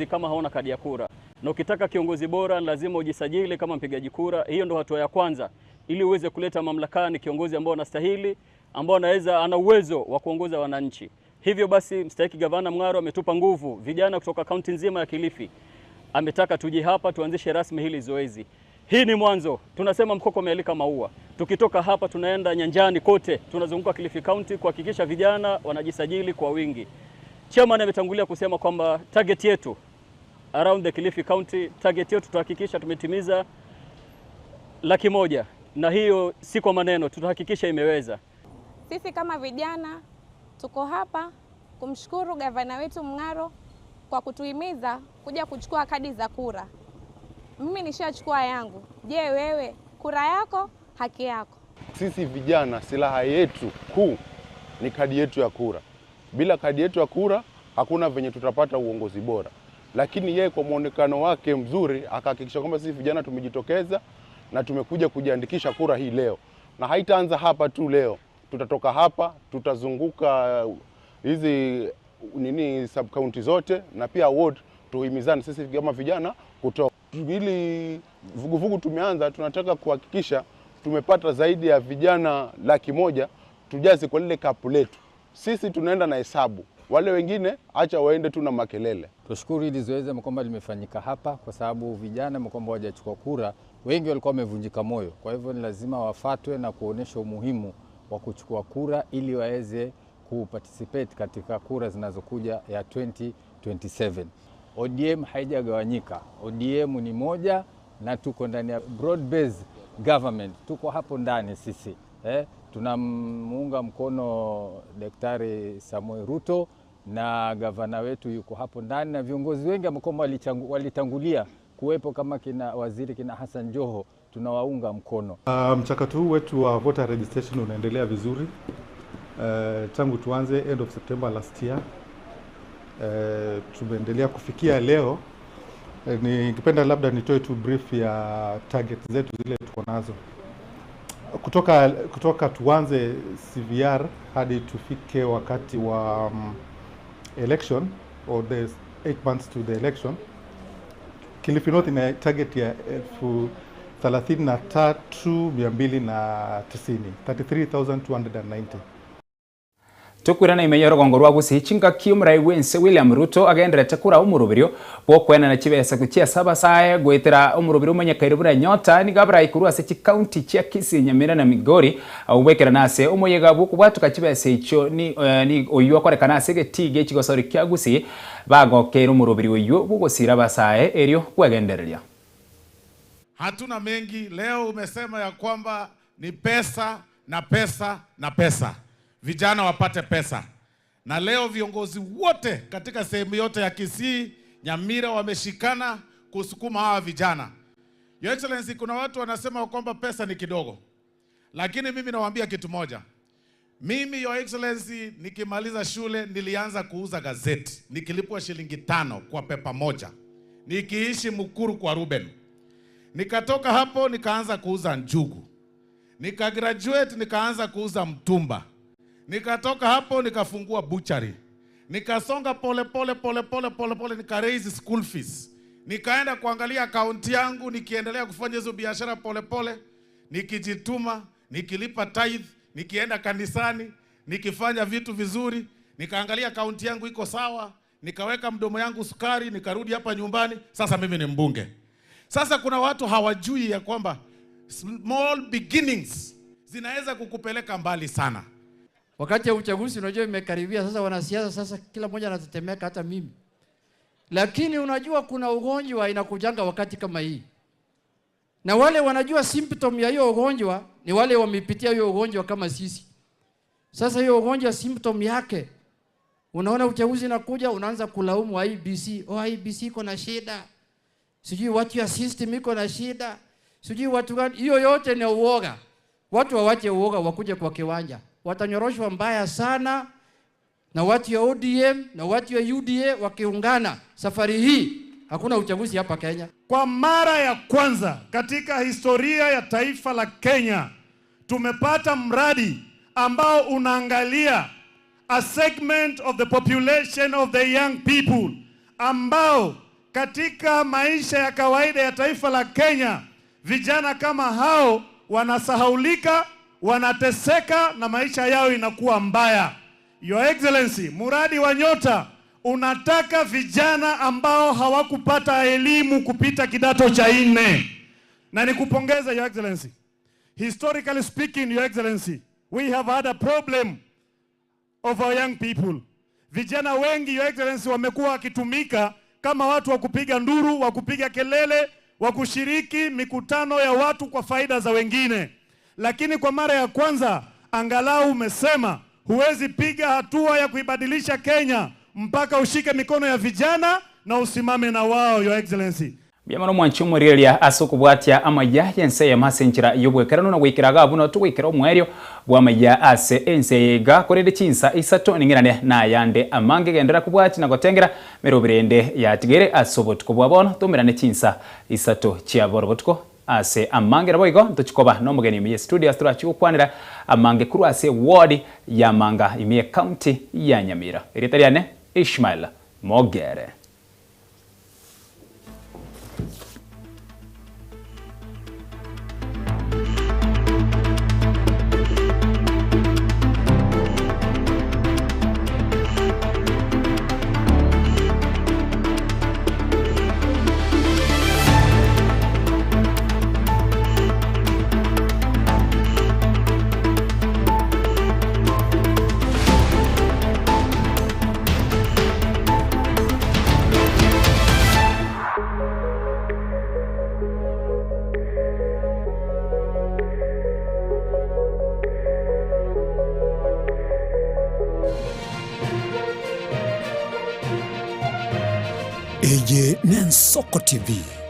Kama hauna kadi ya kura. Na ukitaka kiongozi bora lazima ujisajili kama mpigaji kura. Hiyo ndo hatua ya kwanza ili uweze kuleta mamlakani kiongozi ambao anastahili, ambao anaweza, ana uwezo wa kuongoza wananchi. Hivyo basi mstahiki Gavana Mng'aro ametupa nguvu vijana kutoka kaunti nzima ya Kilifi. Ametaka tuje hapa tuanzishe rasmi hili zoezi. Hii ni mwanzo. Tunasema mkoko umealika maua. Tukitoka hapa tunaenda nyanjani kote, tunazunguka Kilifi County kuhakikisha vijana wanajisajili kwa wingi. Chairman ametangulia kusema kwamba target yetu around the Kilifi County, target yetu tutahakikisha tumetimiza 100,000, na hiyo si kwa maneno, tutahakikisha imeweza. Sisi kama vijana tuko hapa kumshukuru gavana wetu Mng'aro kwa kutuhimiza kuja kuchukua kadi za kura. Mimi nishachukua yangu. Je, wewe? Kura yako, haki yako. Sisi vijana silaha yetu kuu ni kadi yetu ya kura. Bila kadi yetu ya kura hakuna venye tutapata uongozi bora. Lakini yeye kwa muonekano wake mzuri akahakikisha kwamba sisi vijana tumejitokeza na tumekuja kujiandikisha kura hii leo. Na haitaanza hapa tu leo. Tutatoka hapa, tutazunguka hizi sub county zote na pia ward, tuhimizane sisi kama vijana kutoka. Ili vuguvugu tumeanza, tunataka kuhakikisha tumepata zaidi ya vijana 100,000 tujaze kwa lile kapu letu. Sisi tunaenda na hesabu, wale wengine acha waende tu na makelele. Tushukuru hili zoezi kwamba limefanyika hapa kwa sababu vijana kwamba hawajachukua kura wengi walikuwa wamevunjika moyo. Kwa hivyo ni lazima wafatwe na kuonesha umuhimu wa kuchukua kura ili waweze kuparticipate katika kura zinazokuja ya 2027. ODM haijagawanyika. ODM ni moja na tuko ndani ya broad based government. Tuko hapo ndani sisi. Tunamuunga mkono Daktari Samuel Ruto na gavana wetu yuko hapo ndani na viongozi wengi ambao walitangulia kuwepo kama kina waziri kina Hassan Joho, tunawaunga mkono. Mchakato huu wetu wa voter registration unaendelea vizuri. Tangu tuanze end of September last year, tumeendelea kufikia leo. Ningependa labda nitoe tu brief ya target zetu zile tuko nazo. Kutoka tuanze CVR hadi tufike wakati wa election or the 8 months to the election, Kilifi North ina target ya 33,290, 33,290. Tukwirana imeyo rogongo rwa Gusii chingaki omurai bwense William Ruto agenderete kura omurubirio bwokwenana chibesa kuchia saba sae gwetera omurubirio omonyekaire buna nyota nigo abarai korwa ase chikaunti chia Kisii, Nyamira na Migori aubwekerana ase omoyega bwokobwatuka chibesa icho ni oywo akorekana ase egetii gia echigosori kia Gusii bagokeire omorobiri oywo bwogosira abasae erio kwegendereria. Hatuna mengi leo. Umesema ya kwamba ni pesa na pesa na pesa, vijana wapate pesa. Na leo viongozi wote katika sehemu yote ya Kisii, Nyamira wameshikana kusukuma hawa vijana. Your Excellency, kuna watu wanasema kwamba pesa ni kidogo, lakini mimi nawaambia kitu moja. Mimi, Your Excellency, nikimaliza shule nilianza kuuza gazeti nikilipwa shilingi 5 kwa pepa moja, nikiishi Mukuru kwa Ruben. Nikatoka hapo nikaanza kuuza njugu, nikagraduate nikaanza kuuza mtumba, nikatoka hapo nikafungua butchery, nikasonga pole pole pole pole pole pole, nika raise school fees, nikaenda kuangalia akaunti yangu, nikiendelea kufanya hizo biashara pole pole, nikijituma, nikilipa tithe, nikienda kanisani, nikifanya vitu vizuri, nikaangalia akaunti yangu iko sawa, nikaweka mdomo yangu sukari, nikarudi hapa nyumbani. Sasa mimi ni mbunge. Sasa kuna watu hawajui ya kwamba small beginnings zinaweza kukupeleka mbali sana. Wakati ya uchaguzi unajua imekaribia sasa, wanasiasa sasa kila mmoja anatetemeka, hata mimi. Lakini unajua kuna ugonjwa inakujanga wakati kama hii. Na wale wanajua symptom ya hiyo ugonjwa ni wale wamepitia hiyo ugonjwa kama sisi. Sasa hiyo ugonjwa symptom yake, unaona uchaguzi inakuja, unaanza kulaumu IEBC. Oh, IEBC iko na shida. Sijui watu ya system iko na shida. Sijui watu gani. Hiyo yote ni uoga. Watu wawache uoga wakuje kwa kiwanja. Watanyoroshwa mbaya sana na watu ya ODM na watu ya UDA wakiungana. Safari hii hakuna uchaguzi hapa Kenya. Kwa mara ya kwanza katika historia ya taifa la Kenya tumepata mradi ambao unaangalia a segment of the population of the young people ambao Katika maisha ya kawaida ya taifa la Kenya, vijana kama hao wanasahaulika, wanateseka na maisha yao inakuwa mbaya. Your Excellency, mradi wa Nyota unataka vijana ambao hawakupata elimu kupita kidato cha nne. Na nikupongeza, Your Excellency. Historically speaking, Your Excellency, we have had a problem of our young people. Vijana wengi, Your Excellency, wamekuwa wakitumika kama watu wa kupiga nduru, wa kupiga kelele, wa kushiriki mikutano ya watu kwa faida za wengine. Lakini kwa mara ya kwanza angalau umesema huwezi piga hatua ya kuibadilisha Kenya mpaka ushike mikono ya vijana na usimame na wao, Your Excellency. Byamano mwanchi omwereria ase okobwatia amaya yense ya mase enchera yobwekerano na gwikeraga buno togwikera omwerio bwa amaya ase ense yega korende chinsa isato ning'erane na ayande amange gendera kobwati na gotengera merobirende yatigere ase obotuko bwa bono tomerane chinsa isato chia boro botuko ase amange nabo igo ntochikoba nomogeni ime studio ase torachigokwanera amange korwa ase ward ya Manga ime county ya Nyamira. Erita riane Ishmael Mogere. Eye Nensoko TV.